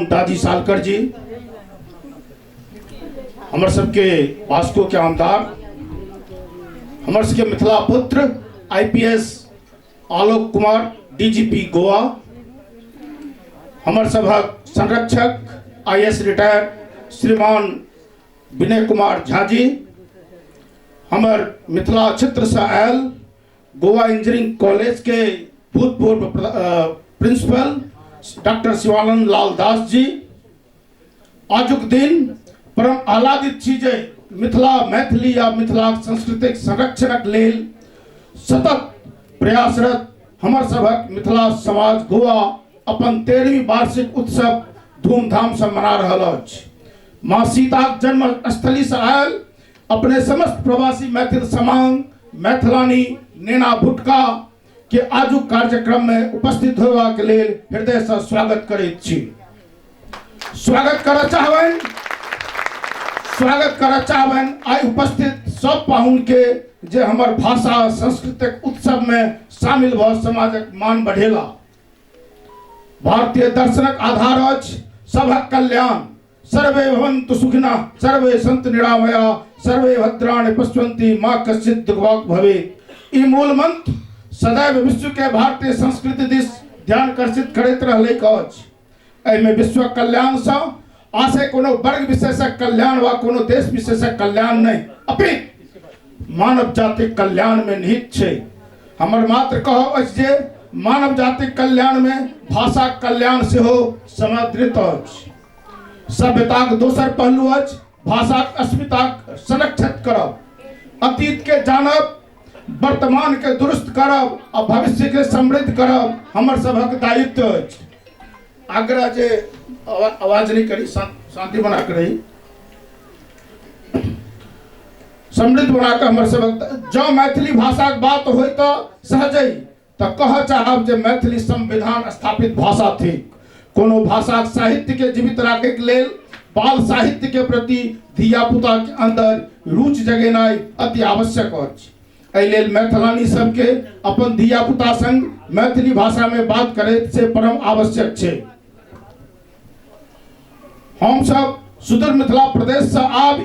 दादी सालकर जी, हमर सबके वास्को के आमदार, हमर सबके मिथिला पुत्र आईपीएस आलोक कुमार डीजीपी गोवा, हमर सभक संरक्षक आईएएस रिटायर श्रीमान विनय कुमार झा जी, हमर मिथिला क्षेत्र से आयल गोवा इंजीनियरिंग कॉलेज के भूतपूर्व प्रिंसिपल डॉक्टर शिवानंद लाल दास जी, आजुक दिन परम आह्लादित छी जे मिथिला मैथिली आ मिथिला सांस्कृतिक संरक्षणक लेल सतत प्रयासरत हमर सभक मिथिला समाज गोवा अपन 13वीं वार्षिक उत्सव धूमधाम से मना रहल अछि। माँ सीताक जन्म स्थली से आयल अपने समस्त प्रवासी मैथिल समांग, मैथिलानी, नेना भुटका के आजुक कार्यक्रम में उपस्थित होबाक लेल हृदय से स्वागत करैत छी। स्वागत करऽ चाहबनि, स्वागत करऽ चाहबनि आइ उपस्थित सब पाहुन के जे हमर भाषा सांस्कृतिक उत्सव में शामिल भऽ समाजक मान बढ़ेला। भारतीय दर्शनक आधार अछि सभक कल्याण। सर्वे भवन्तु सुखिनः, सर्वे सन्तु निरामया, सर्वे भद्राणि पश्यन्ति मा कश्चित् दुर्भाग भवेत्। ई मूल मंत्र सदैव विश्व के भारतीय संस्कृति दिस ध्यान आकर्षित करैत रहलैक अछि। एहिमे विश्वक कल्याण सँ आशय कोनो वर्ग विशेषक कल्याण वा कोनो देश विशेषक कल्याण नहि, अपितु मानव जातिक कल्याण में निहित छै। हमर मात्र कहब अछि जे मानव जातिक कल्याण में भाषाक कल्याण सेहो समादृत अछि। सभ्यताक दोसर पहलू अछि भाषाक अस्मिताक संरक्षित करब, अतीत के जानब, वर्तमान के दुरुस्त करब आ भविष्य के समृद्ध करब हमर सभक दायित्व अछि। आग्रह जे आवाज नहीं करी, शांति बना के रही, समृद्ध बना के हमर सभक। जँ मैथिली भाषाक बात हो तो सहजहि तऽ कहऽ चाहब जे मैथिली संविधान स्थापित भाषा थिक। कोनो भाषाक साहित्य के जीवित राखैके लेल बाल साहित्य के प्रति धिया-पुता के अंदर रुचि जगेनाइ अति आवश्यक अछि। एहि लेल मैथिलानी सबके अपन धिया-पुता संग मैथिली भाषा में बात करैत से परम आवश्यक छै। हम सब सुदूर मिथिला प्रदेश से आबि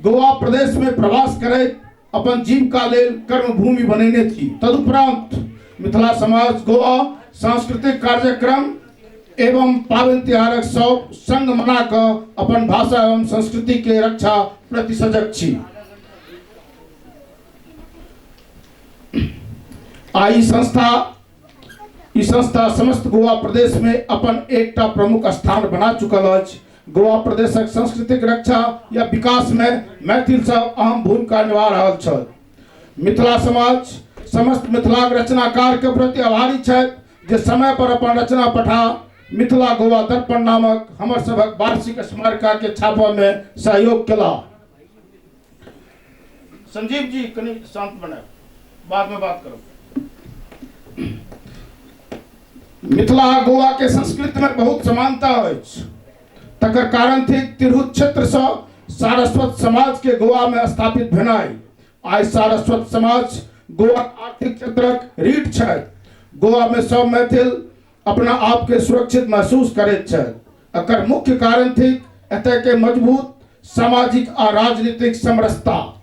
गोवा प्रदेश में प्रवास करैत अपन जीविका लेल कर्मभूमि बनेने छी। तदुपरांत मिथिला समाज गोवा सांस्कृतिक कार्यक्रम एवं पाबनि तिहारक सब संग मना कऽ अपन भाषा एवं संस्कृति के रक्षा प्रति सजग छी। आ ई संस्था समस्त गोवा प्रदेश में अपन एकटा प्रमुख स्थान बना चुकल अछि। गोवा प्रदेशक सांस्कृतिक रक्षा या विकास में मैथिल सब अहम भूमिका निभा रहल छल। मिथिला समाज समस्त मिथिलाक रचनाकार के प्रति आभारी छथि जे समय पर अपन रचना पठा मिथिला गोवा दर्पण नामक हमर सभक वार्षिक स्मारिका के छापऽ में सहयोग केला। संजीव जी कनी शांत बनाए, बाद में बात करब। मिथिला आ गोवा के संस्कृति में बहुत समानता अछि। तकर कारण थिक तिरहुत क्षेत्र से सारस्वत समाज के गोवा में स्थापित भेनाइ। आइ सारस्वत समाज गोवा आर्थिक क्षेत्रक रीढ़ छथि। गोवा में सब मैथिल अपना आप के सुरक्षित महसूस करैत छथि। एकर मुख्य कारण थिक एतय के मजबूत सामाजिक आ राजनीतिक समरसता।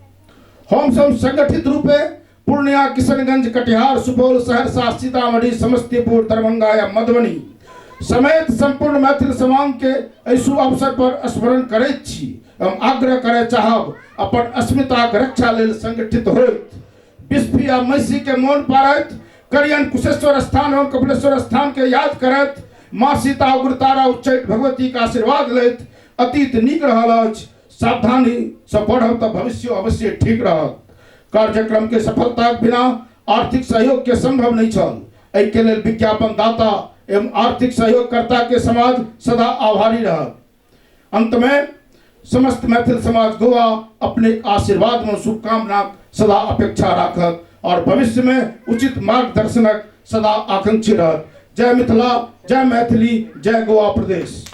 हम सब संगठित रूपे पूर्णिया, किशनगंज, कटिहार, सुपौल, सहरसा, सीतामढ़ी, समस्तीपुर, दरभंगा या मधुबनी समेत संपूर्ण मैथिल समाज के एहि शुभ अवसर पर स्मरण करैत छी एवं आग्रह करय चाहब अपन अस्मिताक रक्षा लेल संगठित होइत बिस्फी आ महिषी के मोन पारैत करियन कुशेश्वर स्थान एवं कपिलेश्वर स्थान के याद करैत माँ सीता उग्रतारा उच्चैठ भगवती के आशीर्वाद लैत अतीत नीक रहल अछि, सावधानी से बढ़ब तऽ भविष्य अवश्य ठीक रहत। कार्यक्रम के सफलताक बिना आर्थिक सहयोग के संभव नहीं छल। एहि के लेल विज्ञापन दाता एवं आर्थिक सहयोगकर्ता के समाज सदा आभारी रहत। अंत में समस्त मैथिल समाज गोवा अपने आशीर्वाद में शुभकामना सदा अपेक्षा राखत और भविष्य में उचित मार्गदर्शनक सदा आकांक्षी रहत। जय मिथिला, जय मैथिली, जय गोवा प्रदेश।